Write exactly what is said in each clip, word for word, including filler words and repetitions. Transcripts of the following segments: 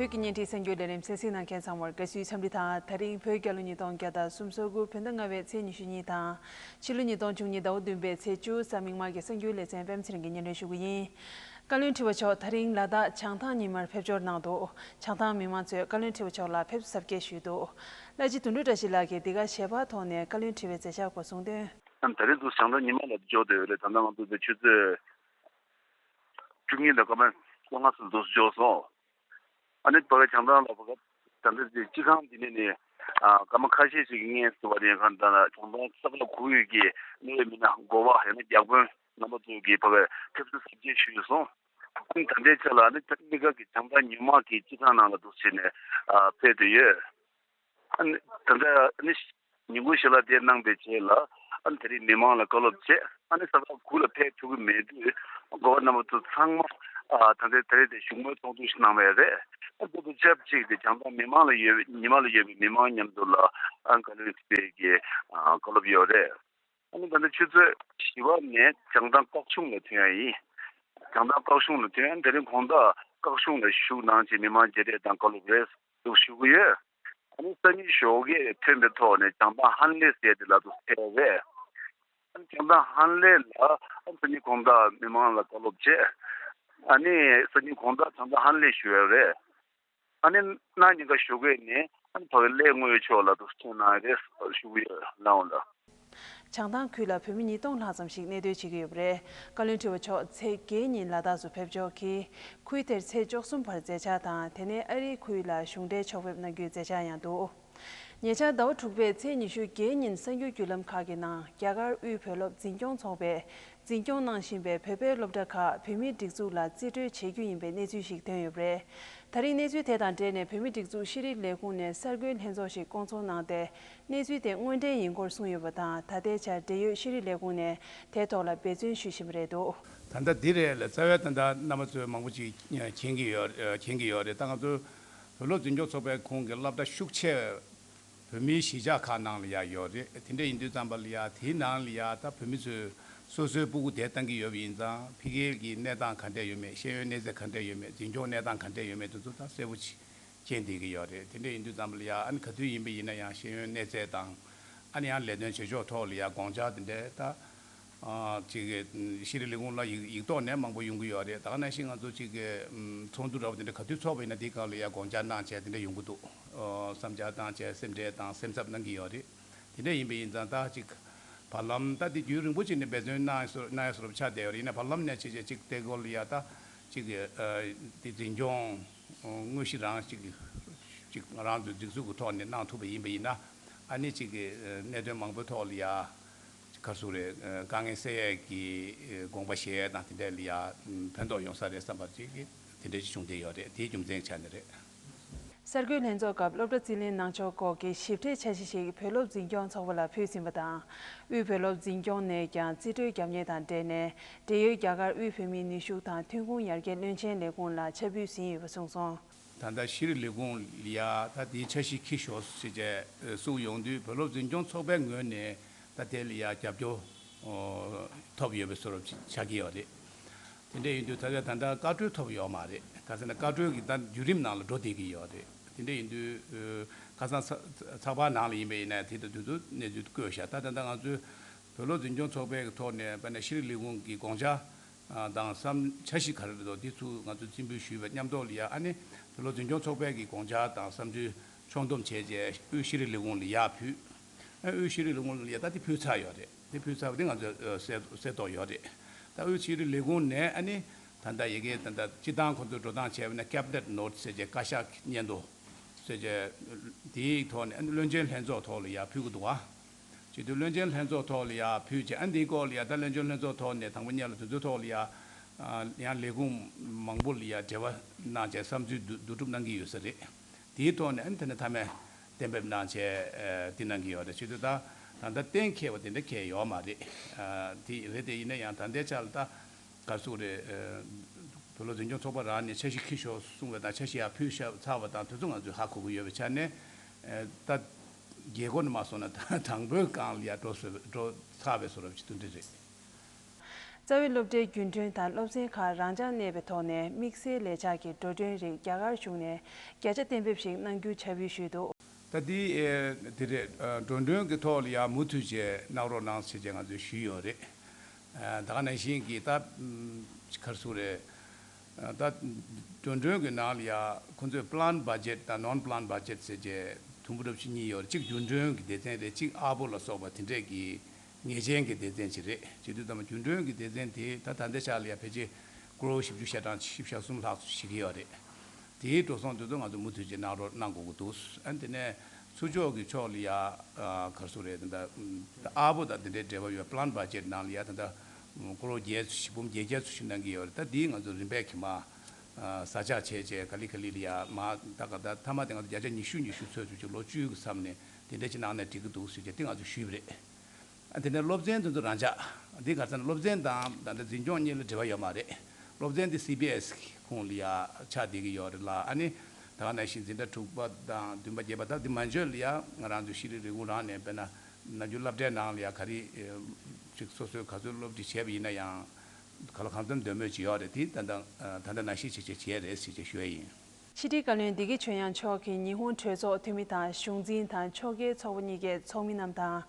བོད་ཀྱི་བརྙན་འཕྲིན་གསར་འགྱུར་ལས་རིམ་གསན་གཟིགས་གནང་མཁན་ཚང་མར་དགའ་བསུའི་འཚམས་འདྲི་དང་། ད་རིང་བོད་རྒྱལ་ལོ་ཉིས་སྟོང་བརྒྱ་དང་སུམ་ཅུ་སོ་དགུ་བོད་ཟླ་ལྔ་པའི་ཚེས་ཉི་ཤུ་གཉིས་དང་། ཕྱི་ལོ་ཉིས་སྟོང་བཅུ་གཉིས་ཟླ་བ་བདུན་པའི་ཚེས་བཅུ་གཟའ་མིག་དམར་གྱི་གསར་འགྱུར་ལེ་ཚན་པད་མ་ཚེ་རིང་གིས་སྙན་སྒྲོན་ཞུ་གི་ཡིན། བཀའ་བློན་ཁྲི་པ་མཆོག་ད་རིང་ལ་དྭགས་བྱང་ཐང་ཉི་མར་ཕེབས་འབྱོར་གནང་འདུག། བྱང་ཐང་མི་མང་ཚོས་བཀའ་བློན་ཁྲི་པ་མཆོག་ལ་ཕེབས་བསུ་གཟབ་རྒྱས་ཞུས་འདུག། བླ་སྤྱི་དོན་གྲུབ་བཀྲ་ཤིས་ལགས་ཀྱིས་འདི་ག་ཞལ་པར་ཐོག་ནས་བཀའ་བློན་ཁྲི་པའི་མཛད་འཆར་སྐོར་གསུངས་དོན། ད་རེས་འདུག་བྱང་ཐང་ཉི་མ་ལ་འབྱོར་བསྡད་ཡོད་རེད། ད་ལྟ་ང་ཚོ་འདི་ཆུ་ཚོད་བཅུ་གཉིས་དང་སྐར་མ་བཅོ་ལྔ་ཙམ་འདུག་འབྱོར་སོང་། ཨ་ནི་ཕ་གི་བྱང་ཐང་ལ་ཕ་གི་ད་ལྟ་འདི་སྤྱི་ཁང་འདི་ནས་ནི་ཨ་སྐར་མ་ཁ་ཤས་ཤིག་གི་སྔོན་དུ་བ་ནས་གང་ལྟར་བྱང་ཐང་ས་ཁུལ་ཁུལ་གྱི་གནད་ཡོད་མི་སྣ་འགོ་བ་ཡང་ན་བརྒྱ་དཔོན་རྣམ་པ་ཚོ་གིས་ཕ་གི་ཕེབས་བསུ་གཟབ་རྒྱས་ཞུས་སོང་། ཨ་ནི་ད་ལྟའི་ཆ་ལ་ཨ་ནི་ད་ལྟ་གི་བྱང་ཐང་ཉི་མ་གི་སྤྱི་ཁང་ནང་ལ་འདུག་བྱས་ནས་ཨ་ཕེབས་བསྡད་ཡོད། ཨ་ནི་ད་ལྟ་ཨ་ནི་ཉིན་གུང་ཞལ་ལག་དེ་གནང་པའི་རྗེས་ལ་ཨ་ནི་ད་རེས་མི་མང་ལ་བཀའ་སློབ་བྱས། ཨ་ནི་ས་ཁུལ་ལ་ཕེབས་ཐུབ་ཀྱི་མེད་དུས་འགོ་བ་རྣམ་པ་ཚོ་ཚང་མ་ཨ་ད་ལྟའི་ད་རེས་དེ་བཞུགས་མོལ་ཚོགས་འདུ་ཞིག་གནང་བ་རེད། ཨ་དེ་དང་ཆབས་ཅིག་དེ་བྱང་ཐང་མི་མང་ལ་ཡོད་པའི་ཉི་མ་ལ་ཡོད་པའི་མི་མང་མཉམ་དུ་ལ་ཨ་བཀའ་བློན་ཁྲི་པའི་གི་ཨ་བཀའ་སློབ་ཡོད་རེད། ཨ་ནི་ད་ལྟ་ཆུ་ཚོད་བཞི་པ་ནས་བྱང་ཐང་བཀའ་གཞུང་ལ་ཐོན་ཡ་ཡིན། བྱང་ཐང་བཀའ་གཞུང་ལ་ཐོན་ཡ་དེ་རིང་དགོང་དག་བཀའ་གཞུང་ལ་བཞུགས་གནང་བྱས་མི་མང་མཇལ་འཕྲད་དང་བཀའ་སློབ་རེད་འདུག་ཞུ་གི་ཡོད། ཨ་ནི་སང་ཉིན་ཞོགས་ཀས་ཐོན་པའི་ཐོག་ནས་བྱང་ཐང་ཧན་ལེ་ཟེར་དེ་ལ་འདུག་ཕེབས་རེད། ཨ་ནི་བྱང་ཐང་ཧན་ལེ་ལ་ཨ་ནི་སང་ཉིན་དགོང་དག་མི་མང་ལ་བཀའ་སློབ་བྱས། ཨ་ནི་སང་ཉིན་དགོང་དག་བྱང་ཐང་ཧན་ལེ་བཞུགས་ཡ་རེད། ཨ་ནི་གནངས་ཉིན་ཀ་ཞོགས་ཀས་ནས་ཨ་ནི་ཕ་གི་གླེ་དངོས་ཕྱོགས་ལ་དུ་ཐོན་གནང་རེད་ཞུ་གི་ཡོད་ལགས་འོང་ལགས། བྱང་ཐང་ཁུལ་ལ་བོད་མི་ཉིས་སྟོང་ལྷག་ཙམ་ཞིག་གནས་སྡོད་བྱེད་ཀྱི་ཡོད་པ་རེད། བཀའ་བློན་ཁྲི་པ་མཆོག་ཚེས་བརྒྱད་ཉིན་ལ་དྭགས་སུ་ཕེབས་འབྱོར་གྱིས་ཁུལ་དེར་ཚེས་བཅུ་གསུམ་བར་མཛད་འཆར་དང་། དེ་ནས་ཨ་རིའི་ཁུལ་ལ་གཞུང་འབྲེལ་ཕྱོགས་ཕེབས་གནང་རྒྱུའི་མཛད་འཆར་ཡང་འདུག། ཉེ་ཆར་ཟླ་བ་དྲུག་པའི་ཚེས་ཉི་ཤུ་བརྒྱད་ཉིན་གསར་འགྱུར་བརྒྱུད་ལམ་ཁག་གི་ནང་རྒྱ་གར་དབུས་བོད་སློབ་འཛིན་སྐྱོང་ཚོགས་པས་འཛིན་སྐྱོང་གནང་བཞིན་པའི་བོད་པའི་སློབ་གྲྭ་ཁག་བོད་མིའི་སྒྲིག་འཛུགས་ལ་རྩིས་སྤྲོད་བྱེད་རྒྱུ་ཡིན་པའི་གནས་ཚུལ་ཞིག་ཐོན་ཡོད་པ་རེད། ད་རིང་གནས་ཚུལ་དེ་དང་འབྲེལ་ནས་བོད་མིའི་སྒྲིག་འཛུགས་ཤེས་རིག་ལས་ཁུངས་ནས་གསར་འགོད་ལྷན་ཚོགས་ཤིག་བསྐོང་ཚོགས་གནང་སྟེ། གནས་ཚུལ་དེ་དངོས་འབྲེལ་ཡིན་སྐོར་གསུངས་ཡོད་པ་དང་། ད་ལྟའི་ཆར་འབྲེལ་ཡོད་ཤེས་རིག་ལས་ཁུངས་ནས་དེའི་ཐོག་ལ་འབད་བརྩོན་ཞུ་བཞིན་པ་རེད་འདུག། ད་ལྟ་འདི་རེད་ལ། རྩ་བའི་ད་ལྟ་རྣམ་པ་ཚོས་མང་པོ་ཅིག་མཁྱེན་གྱི་ཡོད། མཁྱེན་གྱི་ཡོད་རེད། ད་ང་ཚོ་བོད་སློབ་འཛིན་སྐྱོང་ཚོགས་པའི་ཁོངས་ཀྱི་སློབ་གྲྭ་ཤུགས་ཆེ་བོད་མིའི་གཞིས་ཆགས་ཁག་ནང་ལ་ཡ་ཡོད་རེད། དེ་འདྲ་ཡིན་དུས་ཙམ་པ་ལ་ཡ་དེའི་ནང་ལ་ཡ་ད་བོད་མི་ཚོས་སོ་སོའི་སྤུ་གུ་དེ་བཏང་གི་ཡོད་པ་ཡིན་ཙང་ཕ་གིའི་གི་གནས་སྟངས་ག་འདྲ་ཡོད་མེད། ཤེས་ཡོན་གནས་ཚད་ག་འདྲ་ཡོད་མེད། འཛིན་སྐྱོང་གནས་སྟངས་ག་འདྲ་ཡོད་མེད་དེ་ཚོ་ད་གསལ་པོ་ཅིག་མཁྱེན་བསྡད་ཀྱི་ཡོད་རེད། དེ་འདྲ་ཡིན་དུས་ཙམ་པ་ལ་ཡ་ཨ་ནི་ག་དུས་ཡིན་པ་ཡིན་ན་ཡང་ཤེས་ཡོན་གནས་ཚད་དང་ཨ་ནི་ཡང་ལས་དོན་བྱེད་ཕྱོགས་ཐོག་ལ་ཡ་དགོངས་འཆར་དེ་འདྲ་ད་ཨ་ཅིག་གི་ཤེས་རིག་ལས་ཁུངས་ལ་ཡིག་ཡིག་ཐོག་ནས་མང་པོ་ཡོང་གི་ཡོད་རེད། ད་ག་ནང་བཞིན་ང་ཚོ་ཅིག་གི་ཚོགས་འདུ་འདྲ་པོ་དེ་འདྲ་ག་དུས་ཚོགས་པ་ཡིན་ན་དེའི་སྒང་ལ་ཡ་དགོངས་འཆར་གནང་བྱས་དེ་འདྲ་ཡོང་གི་འདུག། བསམ་འཆར་བཏང་བྱས་སེམས་ཁྲལ་དང་སེམས་འཚབ་གནང་གི་ཡོད་རེད། དེ་འདྲ་ཡིན་པ་ཡིན་ཙང་ད་ཅིག་བར་ལམ་ད་དེ་རྒྱུན་རིང་པོ་ཅིག་ནས་འབད་བརྩོན་གནང་ཡ་བཟོ་གནང་ཡ་བཟོ་འདྲ་ཆགས་བསྡད་ཡོད་རེད། ཡིན་ན་བར་ལམ་ནས་བྱས་བྱས་ཅིག་དེ་སྐོར་ལ་ཡ་ད་ཅིག་གི་དེ་འཛིན་སྐྱོང་དངོས་གཞི་རང་ཅིག་ཅིག་ང་རང་ཚོའི་སྒྲིག་འཛུགས་ཀྱི་ཐོག་ནས་གནང་ཐུབ་པ་ཡིན་པ་ཡིན་ན་ཨ་ནི་ཅིག་གི་གནད་དོན་མང་པོའི་ཐོག་ལ་ཡ་ག་རེ་ཟེར་དགོས་རེད། དཀའ་ངལ་སེལ་ཡས་ཀྱི་དགོངས་པ་བཞེས་ཡས་དང་དེ་འདྲ་ལ་ཡ་ཕན་ཐོགས་ཡོང་ས་རེད་བསམ་པ་ཅིག་གི་དེ་འདྲ་ཅིག་བྱུང་བསྡད་ཡོད་རེད། དེའི་རྒྱུ་མཚན་ཆ་ནས་རེད། གསར་འགོད་ལྷན་ཚོགས་སྐབས་སློབ་གྲྭ་རྩིས་ལེན་གནང་ཕྱོགས་སྐོར་གྱི་ཞིབ་ཕྲའི་འཆར་གཞི་ཞིག་བོད་སློབ་འཛིན་སྐྱོང་ཚོགས་པ་ལ་ཕུལ་ཟིན་པ་དང་། དབུས་བོད་སློབ་འཛིན་སྐྱོང་ནས་ཀྱང་རྩིས་སྤྲོད་རྒྱབ་མཁན་དང་འབྲེལ་ནས་འབྲེལ་ཡོད་རྒྱ་གར་དབུས་བོད་མིའི་ནུས་ཤུགས་དང་ཐོན་ཁུངས་ཡར་རྒྱས་བློན་ཆེན་ལས་ཁུངས་ལ་ཕྱག་ཕུལ་ཟིན་ཡོད་པ་གསུངས་སོང་། ད་ལྟ་ཤེས་རིག་ལས་ཁུངས་ལ་ཡ་ད་དེའི་འཆར་གཞི་འཁྱེར་ཤོག་ཟེར་བྱས་གསུངས་ཡོང་དུས་བོད་སློབ་འཛིན་སྐྱོང་ཚོགས་པའི་ངོས་ནས་ད་དེ་ལ་ཡ་རྒྱབ་སྐྱོར་ཐོབ་ཡོད་པའི་བཟོ་འདྲ་ཆགས་ཀྱི་ཡོད་རེད། དེ་འདྲ་ཡིན་དུས་ད་ལྟ་ད་ལྟ་བཀའ་འཁྲོལ་ཐོབ་ཡོད་མ་རེད། ག་ཟེར་ན་བཀའ་འཁྲོལ་གྱི་ད་བརྒྱུད་རིམ་ནང་ལ་འགྲོ་བསྡད་ཀྱི་ཡོད་རེད། དེ་འདྲ་ཡིན་དུས་ཁ་སང་ཚ་ཚགས་པར་ནང་ལ་ཡིན་པ་ཡིན་ན་དེ་དང་དུས་ཚོད་གནས་ཚུལ་བཀོད་བཞག། ད་ད་ལྟ་ང་ཚོའི་བོད་སློབ་འཛིན་སྐྱོང་ཚོགས་པའི་ཐོག་ནས་དཔེར་ན་ཤེས་རིག་ལས་ཁུངས་ཀྱི་དགོངས་འཆར་དང་བསམ་འཆར་གཞི་ག་རེ་རེད་འདུག་དེ་ཚོ་ང་ཚོས་རྩིས་འབུལ་ཞུས་པ་མཉམ་དུ་ལ་ཡ་ཨ་ནི་བོད་སློབ་འཛིན་སྐྱོང་ཚོགས་པའི་གི་དགོངས་འཆར་དང་བསམ་ཚུལ་ཕྱོགས་བསྡོམས་བྱས་རྗེས་དབུས་ཤེས་རིག་ལས་ཁུངས་ལ་ཡར་ཕུལ། ཨ་དབུས་ཤེས་རིག་ལས་ཁུངས་ལ་ཡ་ད་དེ་ཕུལ་ཚར་ཡོད་རེད། དེ་ཕུལ་ཚར་བ་དེ་ང་ཚོས་གསལ་གསལ་རྟོགས་ཡོད་རེད། ད་དབུས་ཤེས་རིག་ལས་ཁུངས་ནས་ཨ་ནི་ད་ལྟ་ཡ་གི་ད་ལྟ་སྤྱི་བཏང་ཁོ་ཚོས་འགྲོ་སྟངས་བྱས་པ་ན་ཀེ་བི་ནེཊ་ནོཊ་ཟེར་བྱས་བཀའ་ཤག་སྙན་ཐོ་ཟེར་བྱས་དེའི་ཐོག་ནས་ཨ་ནི་བློན་ཆེན་ལྷན་ཚོགས་ཐོག་ལ་ཡར་ཕུལ་གི་འདུག་ཨ། བྱེད་དུས་བློན་ཆེན་ལྷན་ཚོགས་ཐོག་ལ་ཡར་ཕུལ་བྱས་ཨ་ནི་དེའི་སྐོར་ལ་ཡ་ད་བློན་ཆེན་ལྷན་ཚོགས་ཐོག་ནས་དང་པོ་ཉིད་ལ་དེ་ཚོའི་ཐོག་ལ་ཡ་ཡང་ལས་ཁུངས་མང་པོ་ལ་ཡ་འབྲེལ་བ་གནང་བྱས་བསམ་ཚུལ་བསྡུ་བསྡུ་སྒྲུབ་གནང་གི་ཡོད་ས་རེད། དེའི་ཐོག་ནས་ཨ་ནི་དེ་ནས་མཐའ་མའི་གཏན་འབེབས་གནང་བྱས་ཨ་དེ་གནང་གི་ཡོད་རེད། བྱེད་དུས་ད་ད་ལྟ་གཏན་འཁེལ་བ་དེ་འདྲ་གང་ཡང་ཡོད་མ་རེད། ཨ་དེ་རེད་དེ་ཡིན་ན་ཡང་ད་ལྟའི་ཆ་ལ་ད་ག་རེ་ཟེར་དགོས་རེད། ཨ་བོད་སློབ་འཛིན་སྐྱོང་ཚོགས་པ་རང་ནས་འཆར་གཞི་འཁྱེར་ཤོག་གསུངས་པ་དང་འཆར་གཞི་ཡར་ཕུལ་ཤག་ཚར་བ་དང་དེ་ཚོ་ང་ཚོས་ཧ་གོ་གི་ཡོད་པའི་ཆ་ནས་ཨ་ད་རྒྱལ་སྒོ་ནས་མ་སོང་ན་ད་དང་པོའི་སྒང་ལ་ཡར་འགྲོ་བཟོ་འགྲོ་ཚར་བའི་བཟོ་འདྲ་ཅིག་ཏུ་འདི་རེད། རྩ་བའི་སློབ་གྲྭའི་རྒྱུན་གྲོན་དང་སློབ་ཚན་ཁག་རང་འཇགས་གནས་པའི་ཐོག་ནས་དམིགས་བསལ་ལས་འཆར་གྱི་འགྲོ་གྲོན་རིགས་རྒྱ་གར་གཞུང་ནས་བརྒྱ་ཆ་གཏན་འབེབས་ཤིག་གནང་རྒྱུ་ཁྱབ་སྤེལ་ཞུས་འདུག། ད་འདི་ཨེ་འདི་རེད། ཨ་འགྲོ་གྲོན་གྱི་ཐོག་ལ་ཡང་མུ་མཐུད་བྱས་གནང་རོགས་གནང་ཟེར་བྱས་ང་ཚོས་ཞུས་ཡོད་རེད། ཨ་ད་ག་ནང་བཞིན་གྱི་ད་ཨམ་ག་རེ་ཟེར་དགོས་རེད། ཨ་ད་འགྲོ་གྲོན་གྱི་ནང་ལ་ཡང་ཁོང་ཚོས་plan budget དང་non plan budget ཟེར་བྱས་དུམ་བུ་འདྲ་པོ་ཅིག་གཉིས་ཡོད་རེད། གཅིག་རྒྱུན་གྲོན་གྱི་སྡེ་ཚན་རེད། གཅིག་ཨར་པོ་ལ་སོགས་པ་དེ་འདྲས་ཀྱི་ངེས་ཅན་གྱི་སྡེ་ཚན་ཅིག་རེད། བྱེད་དུས་ཙམ་པ་རྒྱུན་གྲོན་གྱི་སྡེ་ཚན་དེ་ད་ད་ལྟའི་ཆ་ལ་ཡང་ཕལ་ཆེར་ཀོ་རོར་བཞི་བཅུ་ཞེ་གྲངས་བཞི་བཅུ་ཞེ་གསུམ་ལྷག་ཙམ་ཞིག་ཡོད་རེད། དེའི་འགྲོ་སོང་དེ་ཚོ་ང་ཚོ་མུ་མཐུད་ཅིག་གནང་རོགས་གནང་དགོས་ཀྱི་འདུག། ཨ་དེ་ནས་ཚུར་ཕྱོགས་ཀྱི་ཕྱོགས་ལ་ཡ་ཨ་ག་རེ་ཟེར་དགོས་རེད། ད་ལྟ་ཨར་པོ་དང་དེ་འདྲའི་འབྲེལ་བ་ཡོད་plan budget ནང་ལ་ཡ་ད་ལྟ་ཀོ་རོར་བརྒྱད་ཙམ་ཞིག་འབུམ་བརྒྱད་བརྒྱ་ཙམ་ཞིག་གནང་གི་ཡོད་རེད། ད་དེའི་ང་ཚོ་རིམ་པས་གྱིས་མ་ཨ་ཟ་ཆག་བྱས་བྱས་ག་ལེ་ག་ལེ་ལ་ཡ་མ་ད་ག་ད་མཐའ་མ་དེ་ང་ཚོ་བརྒྱ་ཆ་ཉི་ཤུ་ཉི་ཤུ་ཚོད་ཚོད་ཅིག་ལོ་བཅུའི་གི་མཚམས་ནས་དེ་འདྲ་ཅིག་གནང་ན་འགྲིག་གི་འདུག་ཟེར་བྱས་དེ་ང་ཚོ་ཞུས་པ་རེད། ཨ་དེ་ནས་སློབ་ཚན་དེ་ཚོ་རང་འཇགས། འདི་ག་རེ་ཟེར་ན་སློབ་ཚན་དང་ད་ལྟ་འཛིན་སྐྱོང་གཉིས་ལ་འབྲེལ་བ་ཡོད་མ་རེད། སློབ་ཚན་འདི་སི་བི་ཨེས་ཁོངས་ལ་ཡ་ཆགས་བསྡད་ཀྱི་ཡོད་རེད་ལ། ཨ་ནི་ད་ག་ནང་བཞིན་འཛིན་གྲྭ་དྲུག་པ་དང་བདུན་པ་བརྒྱད་པ་ད་འདི་མ་འཇོག་ལ་ཡ་ང་རང་ཚོའི་ཤེས་རིག་རིན་གོང་རང་ནས་དཔེར་ན་ནམ་རྒྱུན་སློབ་གྲྭའི་ནང་ལ་ཡ་ག་རེ་ཅིག་སོ་སོའི་ག་ཚོད་སློབ་ཁྲིད་བྱས་པ་ཡིན་ན་ཡང་ག་ལ་གང་འཚམ་འདོད་མོས་ཅིག་ཡོད་རེད། དེ་ད་ལྟ་ད་ལྟ་ནང་བཞིན་བྱེད་ཆེད་བྱས་རེད་ཟེར་ཅིག་ཞུ་ཡ་ཡིན། ཕྱི་དྲིལ་བཀའ་བློན་བདེ་སྐྱིད་ཆོས་དབྱངས་མཆོག་གིས་ཉི་ཧོང་གྲོས་ཚོགས་འཐུས་མི་དང་གཞུང་འཛིན་དང་ཕྱོགས་འགལ་ཚོགས་པ་གཉིས་ཀའི་ཚོགས་མི་རྣམས་དང་།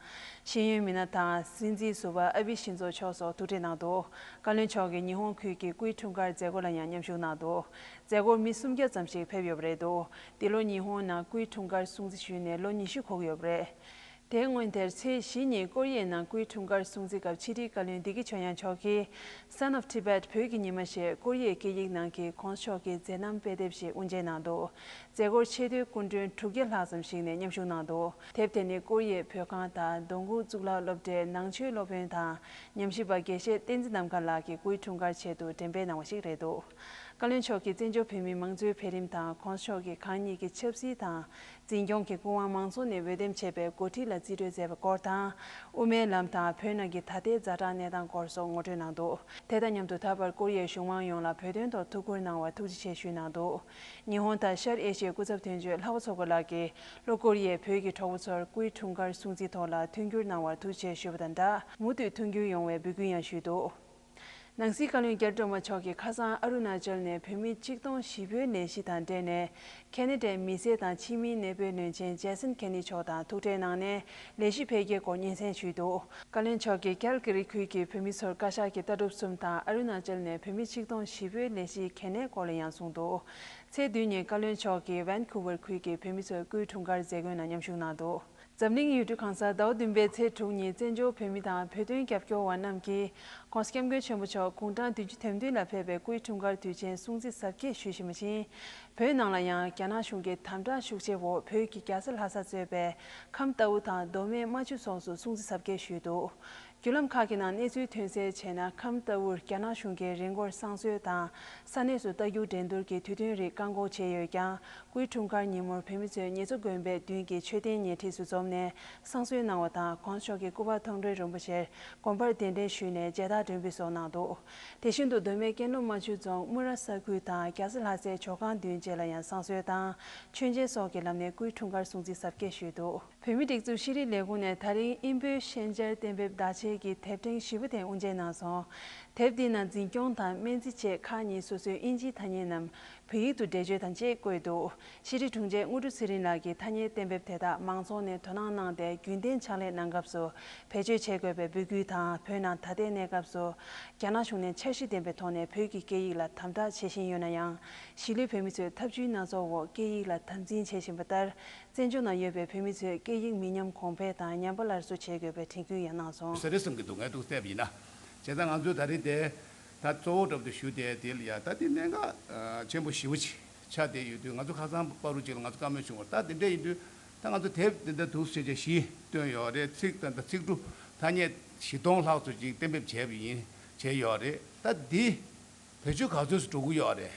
ཤེས་ཡོན་མི་སྣ་དང་སྲིད་འཛིན་ཟུར་པ་ཨ་བྷི་ཤིན་ཛོ་མཆོག་སོགས་ཐུག་འཕྲད་གནང་འདུག། བཀའ་བློན་མཆོག་གིས་ཉི་ཧོང་ཁུལ་གྱི་སྐུའི་འཁྲུངས་སྐར་མཛད་སྒོ་ལ་ཡང་མཉམ་ཞུགས་གནང་འདུག། མཛད་སྒོར་མི་སུམ་བརྒྱ་ཙམ་ཞིག་ཕེབས་ཡོད་པ་རེད་འདུག། འདི་ལོ་ཉི་ཧོང་ནང་སྐུའི་འཁྲུངས་སྐར་སྲུང་བརྩི་ཞུས་ནས་ལོ་ཉི་ཤུ་འཁོར་གྱི་ཡོད་པ་རེད། དེའི་སྔོན་དེར་ཚེས་བཞི་ཉིན་ཀོ་རི་ཡའི་ནང་སྐུའི་འཁྲུངས་སྐར་སྲུང་བརྩི་སྐབས་ཕྱི་དྲིལ་བཀའ་བློན་བདེ་སྐྱིད་ཆོས་དབྱངས་མཆོག་གིས་Son of Tibet བོད་ཀྱི་ཉི་མ་ཞེས་ཀོ་རི་ཡའི་སྐད་ཡིག་ནང་གི་གོང་ས་མཆོག་གི་མཛད་རྣམ་དཔེ་དེབ་ཞིག་དབུ་འབྱེད་གནང་འདུག། མཛད་སྒོར་ཆེས་མཐོའི་སྐུ་མགྲོན་དྲུག་བརྒྱ་ལྷག་ཙམ་ཞིག་ནས་མཉམ་ཞུགས་གནང་འདུག། དེབ་དེ་ནི་ཀོ་རི་ཡའི་བོད་ཁང་དང་རྡོ་འགོག་གཙུག་ལག་སློབ་གྲྭའི་ནང་ཆོས་སློབ་དཔོན་དང་ཉམས་ཞིབ་པ་དགེ་བཤེས་བསྟན་འཛིན་ནམ་མཁའ་ལགས་ཀྱིས་སྐུའི་འཁྲུངས་སྐར་ཆེད་དུ་འགྲེམས་སྤེལ་གནང་བ་ཞིག་རེད་འདུག། བཀའ་བློན་མཆོག་གིས་བཙན་བྱོལ་བོད་མིའི་མང་གཙོའི་འཕེལ་རིམ་དང་གོང་ས་མཆོག་གིས་གང་ཉིད་ཀྱི་ཆབ་སྲིད་དང་འཛིན་སྐྱོང་གི་སྐུ་དབང་མང་ཚོགས་ནས་འོས་འདེམས་བྱས་པའི་འགོ་ཁྲིད་ལ་རྩིས་སྤྲོད་མཛད་པའི་སྐོར་དང་། དབུ་མའི་ལམ་དང་བོད་ནང་གི་ད་ལྟའི་ཛ་དྲག་གནས་སྟངས་སྐོར་སོགས་ངོ་སྤྲོད་གནང་འདུག། དེ་དང་མཉམ་དུ་ད་བར་ཀོ་རི་ཡའི་གཞུང་མང་ཡོངས་ལ་བོད་དོན་ཐོག་ཐུགས་ཁུར་གནང་བར་ཐུགས་རྗེ་ཆེ་ཞུས་གནང་འདུག། ཉི་ཧོང་དང་ཤར་ཨེ་ཤི་ཡའི་སྐུ་ཚབ་དོན་གཅོད་ལྷག་པ་མཚོ་སྒོ་ལགས་ཀྱིས་ལྷོ་ཀོ་རི་ཡས་བོད་ཀྱི་གྲོགས་པོ་ཚོར་སྐུའི་འཁྲུངས་སྐར་སྲུང་བརྩིའི་ཐོག་ལ་མཐུན་འགྱུར་གནང་བར་ཐུགས་རྗེ་ཆེ་ཞུས་པ་དང་སྦྲགས། མུ་མཐུད་མཐུན་འགྱུར་ཡོང་བའི་འབོད་སྐུལ་ཡང་ཞུས་འདུག། ནང་སྲིད་བཀའ་བློན་རྒྱ་རི་སྒྲོལ་མ་མཆོག་གིས་ཁ་སང་ཨ་རུ་ན་ཅལ་ནས་བོད་མི་ཆིག་སྟོང་བཞི་བོའི་ལས་གཞི་དང་འབྲེལ་ནས་ཁེ་ན་ཌའི་མི་སེར་དང་ཕྱི་མིའི་གནས་སྤོའི་བློན་ཆེན་ཇེ་སན་ཁེ་ནི་མཆོག་དང་ཐུག་འཕྲད་གནང་ནས་ལས་གཞི་འཕེལ་རྒྱས་སྐོར་སྙན་སེང་ཞུས་འདུག། བཀའ་བློན་མཆོག་གིས་ཀལ་ཀ་རི་ཁུལ་གྱི་བོད་མི་ཚོར་བཀའ་ཤག་གི་ལྟ་གྲུབ་གསུམ་དང་ཨ་རུ་ན་ཅལ་ནས་བོད་མི་ཆིག་སྟོང་བཞི་བོའི་ལས་གཞི་གལ་གནད་སྐོར་ལ་ཡང་གསུངས་འདུག། ཚེས་བདུན་ཉིན་བཀའ་བློན་མཆོག་གིས་ཝན་ཁུ་ཝར་ཁུལ་གྱི་བོད་མི་ཚོའི་སྐུའི་འཁྲུངས་སྐར་མཛད་སྒོའི་ནང་མཉམ་ཞུགས་གནང་འདུག། འཛམ་གླིང་ཡུལ་གྲུ་གང་སར་ཟླ་བ་བདུན་པའི་ཚེས་དྲུག་ཉིན་བཙན་བྱོལ་བོད་མི་དང་བོད་དོན་རྒྱབ་སྐྱོར་བ་རྣམས་ཀྱིས་༸གོང་ས་༸སྐྱབས་མགོན་ཆེན་པོ་མཆོག་དགུང་གྲངས་བདུན་ཅུ་དོན་བདུན་ལ་ཕེབས་པའི་སྐུའི་འཁྲུངས་སྐར་དུས་ཆེན་སྲུང་བརྩི་གཟབ་རྒྱས་ཞུ་བཞིན་པ་བཞིན། བོད་ནང་ལ་ཡང་རྒྱ་ནག་གཞུང་གི་དམ་དྲག་ཤུགས་ཆེ་འོག་བོད་ཀྱི་རྒྱལ་ས་ལྷ་སར་གཙོས་པའི་ཁམས་རྟའུ་དང་མདོ་སྨད་རྨ་ཆུ་སོགས་སུ་སྲུང་བརྩི་གཟབ་རྒྱས་ཞུས་འདུག། བརྒྱུད་ལམ་ཁག་གི་ནང་གནས་ཚུལ་ཐོན་གསལ་བྱས་ན། ཁམས་རྟའུར་རྒྱ་ནག་གཞུང་གིས་རི་མགོར་བསང་གསོལ་དང་ས་གནས་སུ་རྟ་རྒྱུག་འགྲན་བསྡུར་གྱི་དུས་སྟོན་རིགས་བཀག་འགོག་བྱས་ཡོད་ཀྱང་། སྐུའི་འཁྲུངས་སྐར་ཉིན་མོར་བོད་མི་ཚོས་ཉེ་མཚོ་དགོན་པའི་མདུན་གྱི་མཆོད་རྟེན་ཉེ་འཁྲིས་སུ་འཛོམས་ནས་བསང་གསོལ་གནང་བ་དང་། དགོངས་ཞུ་མཆོག་གིས་སྐུ་པར་མཐོང་གྲོལ་རིན་པོ་ཆེར་དགོན་པར་གདན་འདྲེན་ཞུས་ནས་མཇལ་དར་སྒྲོན་འབུལ་སོགས་གནང་འདུག། དེ་བཞིན་དུ་མདོ་སྨད་ཀན་ལྷོ་རྨ་ཆུ་རྫོང་དམུ་ར་ས་ཁུལ་དང་རྒྱལ་ས་ལྷ་སའི་ཇོ་ཁང་མདུན་བཅས་ལ་ཡང་བསང་གསོལ་དང་མཆོད་མཇལ་སོགས་ཀྱི་ལམ་ནས་སྐུའི་འཁྲུངས་སྐར་སྲུང་བརྩི་གཟབ་རྒྱས་ཞུས་འདུག། བོད་མིའི་སྒྲིག་འཛུགས་ཤེས་རིག་ལས་ཁུངས་ནས་ད་རིང་དབྱིན་བོད་ཤན་སྦྱར་གཏན་འབེབས་བརྡ་ཆད་ཀྱི་དེབ་ཕྲེང་བཞི་པ་དེ་དབུ་འབྱེད་གནང་སོང་། དེབ་འདིའི་ནང་འཛིན་སྐྱོང་དང་སྨན་རྩིས་བཅས་ཁག་གཉིས་སོ་སོའི་དབྱིན་ཇིའི་ཐ་སྙད་རྣམས་བོད་ཡིག་ཏུ་འགྲེལ་བརྗོད་དང་བཅས་བཀོད་འདུག། ཤེས་རིག་དྲུང་ཆེ་དངོས་གྲུབ་ཚེ་རིང་ལགས་ཀྱིས་ཐ་སྙད་གཏན་འབེབས་དེ་དག་མང་ཚོགས་ནས་དོ་སྣང་གནང་སྟེ་རྒྱུན་ལྡན་ཕྱག་ལས་གནང་སྐབས་སུ་བེད་སྤྱོད་བྱེད་དགོས་པའི་འབོད་སྐུལ་དང་། བོད་ནང་ད་ལྟའི་གནས་སྐབས་སུ་རྒྱ་ནག་གཞུང་ནས་འཆར་གཞི་ལྡན་པའི་ཐོག་ནས་བོད་ཀྱི་སྐད་ཡིག་ལ་དམ་དྲག་བྱེད་བཞིན་ཡོད་ན་ཡང་། གཞིས་ལུས་བོད་མི་ཚོས་ཐབས་ཇུས་སྣ་ཚོགས་འོག་སྐད་ཡིག་ལ་དམ་འཛིན་བྱེད་བཞིན་པ་ལྟར། བཙན་བྱོལ་ནང་ཡོད་པའི་བོད་མི་ཚོས་སྐད་ཡིག་མི་ཉམས་གོང་འཕེལ་དང་ཉམས་པ་སླར་གསོ་བྱེད་དགོས་པའི་དྲན་སྐུལ་ཡང་གནང་སོང་། ས་རེད་བསམ་གྱི་འདུག། ངས་འདུག་བལྟས་པ་ཡིན་ན། བྱས་ཙང་ང་ཚོས་ད་རེས་དེ་ད་གཙོ་བོ་འདྲ་པོ་དེ་ཞུ་དེ་དེ་ལ་ཡ་ད་དེ་གནད་འགག་ཆེན་པོ་ཞེ་པོ་ཅིག་ཆགས་བསྡད་ཡོད་དུས། ང་ཚོ་ཁ་སང་བར་དུ་ཅིག་ལ་ང་ཚོ་བཀའ་མོལ་བྱུང་བ་ད་དེ་འདྲ་ཡིན་དུས། ད་ང་ཚོ་དེབ་དེ་འདྲ་འདུག་ཟེར་བྱས་བཞི་བཏོན་ཡོད་རེད། ཚིག་དང་ད་ཚིག་འབྲུ་ཐ་སྙད་བཞི་སྟོང་ལྷག་ཙམ་ཅིག་གཏན་འབེབས་བྱས་པ་ཡིན། བྱས་ཡོད་རེད། ད་འདི་བེད་སྤྱོད་ག་ཚོད་ཙམ་འགྲོ་གི་ཡོད་རེད།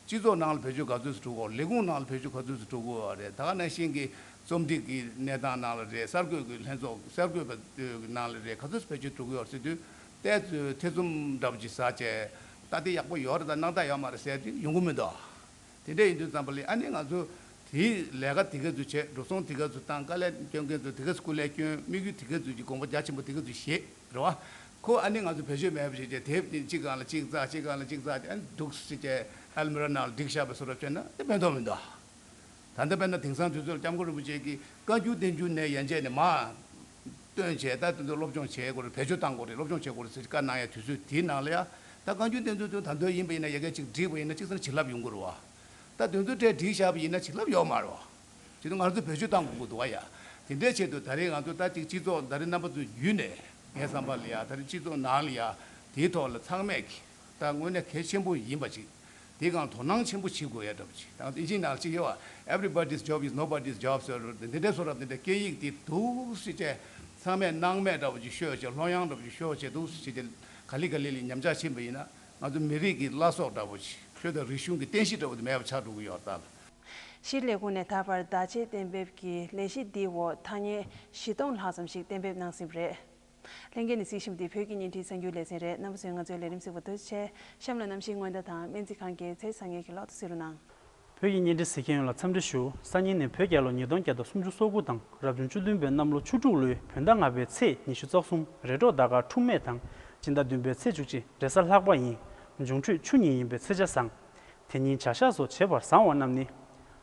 སྤྱི་ཚོགས་ནང་ལ་བེད་སྤྱོད་ག་ཚོད་ཙམ་འགྲོ་གི་ཡོད། ལས་ཁུངས་ནང་ལ་བེད་སྤྱོད་ག་ཚོད་ཙམ་འགྲོ་གི་ཡོད་རེད། ད་ག་ནང་བཞིན་གྱི་རྩོམ་སྒྲིག་གི་གནས་སྟངས་ནང་ལ་རེད། གསར་འགོད་ཀྱི་ལྷན་ཚོགས་གསར་འགོད་པ་ཚོའི་ནང་ལ་རེད། ག་ཚོད་ཙམ་བེད་སྤྱོད་འགྲོ་གི་ཡོད་ཟེར་དུས། ཏོག་ཙམ་ཐེ་ཚོམ་འདྲ་པོ་ཅིག་ཟ་བྱས། ད་དེ་ཡག་པོ་ཡོད་རེད་དང་སྣང་དག་ཡོད་མ་རེད་ཟེར་དུས་ཡོང་གི་མི་འདུག། དེ་འདྲ་ཡིན་དུས་ཙམ་པ་ལ་ཨ་ནི་ང་ཚོ་དེའི་ལས་ཀ་དེ་ག་ཚོད་བྱས། འགྲོ་སོང་དེ་ག་ཚོད་བཏང་། དཀའ་ལས་སྐྱོན་མཁན་ཚོ་དེ་ག་ཚོད་སྐུ་ལས་སྐྱོན། དམིགས་ཡུལ་དེ་ག་ཚོད་ཀྱི་དགོངས་པ་རྒྱ་ཆེན་པོ་དེ་ག་ཚོད་བཞེས་རེད་བ། ཁོ་ཨ་ནི་ང་ཚོ་བེད་སྤྱོད་མེད་པ་བྱས་བྱས་དེབ་དེ་གཅིག་སྒང་ལ་གཅིག་བཙགས་གཅིག་སྒང་ལ་གཅིག་བཙགས་ཨ་ནི་འདུག་སེ་བྱས་ཨལ་མི་ར་ནང་ལ་སྒྲིག་བཞག་པའི་བཟོ་འདྲ་བྱས་ན་དེ་ཕན་ཐོགས་མི་འདུག་ད་ལྟ་དཔེར་ན་དེང་སང་དུས་ཚོད་ལ་སྐྱབས་མགོན་རིན་པོ་ཆེ་གིས་བཀའ་འགྱུར་བསྟན་འགྱུར་ནས་ཡན་ཆད་ནས་མར་བཏོན་བྱས་ད་དེ་ཚོ་སློབ་སྦྱོང་བྱེད་དགོས་རེད། བེད་སྤྱོད་བཏང་དགོས་རེད། སློབ་སྦྱོང་བྱེད་དགོས་རེད་ཟེར་བཀའ་གནང་ཡ་དུས་ཚོད་དེའི་ནང་ལ་ཡ་ད་བཀའ་འགྱུར་བསྟན་འགྱུར་དེ་ད་འདོད་ཡིན་པ་ཡིན་ན་ཡ་གིར་ཅིག་བསྒྲིགས་པ་ཡིན་ན་གཅིག་ཙམ་བྱིན་རླབས་ཡོང་གི་རེད་བ། ད་དེ་ཚོ་གྲས་བསྒྲིགས་བཞག་པ་ཡིན་ན་བྱིན་རླབས་ཡོད་མ་རེད་བ། བྱས་ཙང་ང་ཚོ་བེད་སྤྱོད་བཏང་དགོས་ཀྱི་འདུག་བ་ཡ། དེ་འདྲའི་ཆེད་དུ་ད་རེས་ང་ཚོ་ད་ཅིག་སྤྱི་ཚོགས་ད་རེས་རྣམ་པ་ཚོ་བརྒྱུད་ནས་ངའི་བསམ་པ་ལ་ཡ་ད་རེས་སྤྱི་ཚོགས་ནང་ལ་ཡ་དེའི་ཐོག་ལ་ཚང་མས་ཀྱི་ད་དངོས་གནས་གལ་ཆེན་པོ་ཡིན་པ་ཅིག་དེའི་སྒང་དོ་སྣང་ཆེན་པོ་བྱེད་དགོས་ཡ་འདྲ་པོ་ཅིག་ད་ཨིན་ཇིའི་ནང་ལ་ཅིག་ཡོད་བ། Everybody's job is nobody's job ཟེར་རོ། དེ་འདྲའི་བཟོ་འདྲ་དེ་འདྲའི་སྐད་ཡིག་དེ་འདུག་སེ་བྱས་ཚང་མས་སྣང་མེད་འདྲ་པོ་ཅིག་ཤོད་བྱས་ལྷོད་ཡངས་འདྲ་པོ་ཅིག་ཤོད་བྱས་འདུག་སེ་བྱས་ཏེ་ག་ལེ་ག་ལེ་ལ་ཉམས་ཆག་ཕྱིན་པ་ཡིན་ན། ང་ཚོ་མི་རིགས་ཀྱི་བླ་སྲོག་འདྲ་པོ་ཅིག་ཆོས་དང་རིག་གཞུང་གི་རྟེན་གཞི་འདྲ་པོ་དེ་མེད་པ་ཆགས་འགྲོ་གི་ཡོད་རེད་ད། སྤྱིར་ལས་ཁུངས་ནས་ད་བར་བརྡ་ཆད་གཏན་འབེབས་ཀྱི་ལས་གཞི་འདིའི་འོག་ཐ་སྙད་བཞི་སྟོང་ལྷག་ཙམ་ཞིག་གཏན་འབེབས་གནང་ཟིན་པ་རེད། ལྷན་རྒྱས་ནས་གཟིགས་བཞིན་པ་འདི་བོད་ཀྱི་བརྙན་འཕྲིན་གསར་འགྱུར་ལེ་ཚན་རེད། རྣམ་པ་ཚོས་ང་ཚོའི་ལས་རིམ་གཟིགས་པར་ཐུགས་རྗེ་ཆེ། གཤམ་ལ་གནམ་གཤིས་སྔོན་བརྡ་དང་སྨན་རྩིས་ཁང་གི་ཚེས་བཟང་ངན་གྱི་ལོ་ཐོ་གཟིགས་རོགས་གནང་། བོད་ཀྱི་བརྙན་འཕྲིན་གཟིགས་མཁན་ཡོངས་ལ་འཚམས་འདྲི་ཞུ། སང་ཉིན་ནས་བོད་རྒྱལ་ལོ་ཉིས་སྟོང་བརྒྱ་དང་སུམ་ཅུ་སོ་དགུ་དང་རབ་བྱུང་བཅུ་བདུན་པའི་གནམ་ལོ་ཆུ་འབྲུག་ལོའི་བོད་ཟླ་ལྔ་པའི་ཚེས་ཉི་ཤུ་རྩ་གསུམ་རེས་གྲོགས་ཟླ་སྐར་འཁྲུགས་མེད་དང་སྤྱི་ཟླ་བདུན་པའི་ཚེས་བཅུ་གཅིག་རེས་གཟའ་ལྷག་པ་ཡིན། འབྱུང་འཕྲོད་ཆུ་ཉིན་ཡིན་པའི་ཚེས་ཆ་བཟང་། དེ་ཉིན་བྱ་གཞག་སོགས་བྱེད་པར་བཟང་བ་རྣམས་ནི།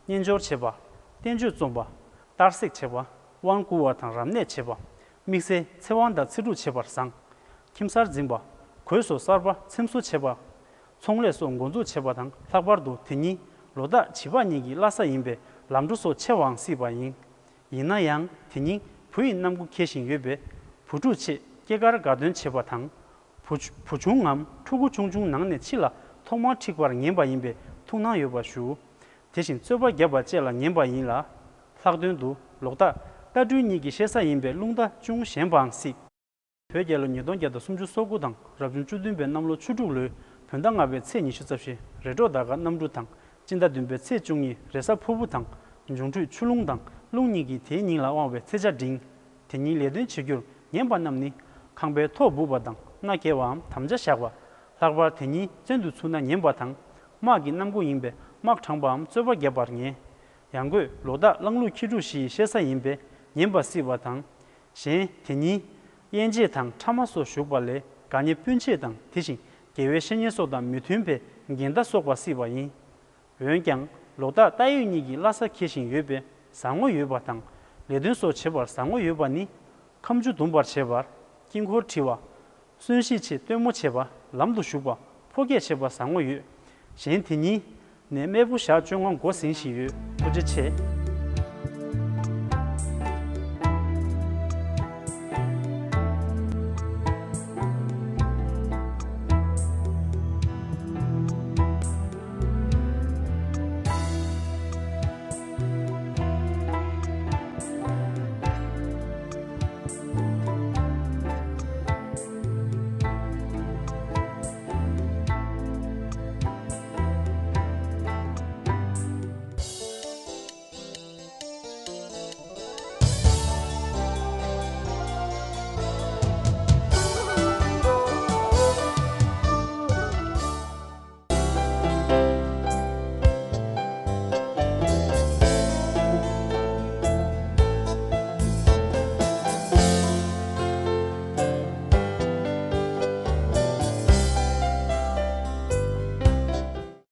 སྨྱན་སྦྱོར་བྱེད་པ། བསྟན་བཅོས་རྩོམ་པ། གཏར་གཟིགས་བྱེད་པ། དབང་བསྐུར་བ་དང་རབ་གནས་བྱེད་པ། དམིགས་བསལ་ཚེ་དབང་དང་ཚེ་སྒྲུབ་བྱེད་པར་བཟང་། ཁྱིམ་གསར་འཛིན་པ། གོས་སོགས་གསར་པ་འཚེམ་བཟོ་བྱེད་པ། ཚོང་ལས་སོགས་འགོ་འཛུགས་བྱེད་པ་དང་ལྷག་པར་དུ་དེ་ཉིན་ལོ་རྟགས་བྱིས་པ་གཉིས་ཀྱི་བླ་གཟའ་ཡིན་པས་ལམ་འགྲོ་སོགས་ཆེ་བའང་སྲིད་པ་ཡིན། ཡིན་ན་ཡང་དེ་ཉིན་བུ་ཡི་རྣམ་མགོ་འཁེལ་བཞིན་ཡོད་པས་བུ་ཕྲུག་ཆེད་སྐྱེས་སྐར་དགའ་སྟོན་བྱེད་པ་དང་། བུ་བུ་ཆུང་ངམ་ཕྲུ་གུ་ཆུང་ཆུང་ནང་ནས་ཕྱི་ལ་ཐོག་མར་འཁྲིག་པར་ངེས་པ་ཡིན་པས་ཐུགས་སྣང་ཡོད་པ་ཞུ། དེ་བཞིན་རྩོད་པ་བརྒྱབ་པ་བཅས་ལ་ངན་པ་ཡིན་ལ། ལྷག་དོན་དུ་ལོ་རྟགས་རྟ་སྦྲུལ་གཉིས་ཀྱི་གཤེད་གཟའ་ཡིན་པས་རླུང་རྟ་ཅུང་ཞན་པའང་སྲིད། བོད་རྒྱལ་ལོ་ཉིས་སྟོང་བརྒྱ་དང་སུམ་ཅུ་སོ་དགུ་དང་རབ་བྱུང་བཅུ་བདུན་པའི་གནམ་ལོ་ཆུ་འབྲུག་ལོའི་བོད་ཟླ་ལྔ་པའི་ཚེས་ཉི་ཤུ་རྩ་བཞི་རེས་གྲོགས་ཟླ་སྐར་གནམ་གྲུ་དང་སྤྱི་ཟླ་བདུན་པའི་ཚེས་བཅུ་གཉིས་རེས་གཟའ་ཕུར་བུ་དང་འབྱུང་འཕྲོད་ཆུ་རླུང་དང་རླུང་གཉིས་ཀྱིས་དེའི་ཉིན་ལ་དབང་བའི་ཚེས་ཆ་འབྲིང་། དེ་ཉིན་ལས་དོན་བྱེད་རྒྱུར་ངན་པ་རྣམས་ནི། ཁང་པའི་ཐོག་སྦུབ་པ་དང་མནའ་བསྐྱལ་བའམ་དམ་བཅའ་བཞག་པ། ལྷག་པར་དེ་ཉིན་བཙོན་དུ་ཚུད་ན་ངན་པ་དང་། དམག་གི་གནམ་སྒོ་ཡིན་པས་དམག་དྲངས་པའམ་རྩོད་པ་བརྒྱབ་པར་ངེས། ཡང་སྒོས་ལོ་རྟགས་གླང་ལུག་ཁྱི་ཕྲུག་བཞི་ཡི་གཤེད་གཟའ་ཡིན་པས་ངན་པ་སྲིད་པ་དང་། གཞན་དེ་ཉིན། དབྱེན་བྱེད་དང་ཕྲ་མ་སོགས་ཞུགས་པ་ལས་དགའ་ཉེ་སྤུན་མཆེད་དང་དེ་བཞིན་དགེ་བའི་བཤེས་གཉེན་སོགས་དང་མི་མཐུན་པས་འགལ་ཟླ་གསོག་པ་སྲིད་པ་ཡིན། འོན་ཀྱང་ལོ་རྟགས་རྟ་ཡོས་གཉིས་ཀྱི་བླ་གཟའ་འཁེལ་བཞིན་ཡོད་པས་བཟང་ངོ་ཡོད་པ་དང་ལས་དོན་སོགས་བྱེད་པར་བཟང་ངོ་ཡོད་པ་ནི། ཁ་མཆུ་བརྡུང་པར་བྱེད་པར་དཀྱིལ་འཁོར་བྲི་བ། གསོན་གཤིན་ཆེད་སྟོན་མོ་བྱེད་པ། ལམ་དུ་ཞུགས་པ། ཕོ་སྐྱེས་བྱེད་པ་བཟང་ངོ་ཡོད། གཞན་དེ་ཉིན་ནས་སྨལ་པོ་ཞག་བཅོ་ལྔ་འགོ་ཟིན་བཞིན་ཡོད། ཐུགས་རྗེ་ཆེ།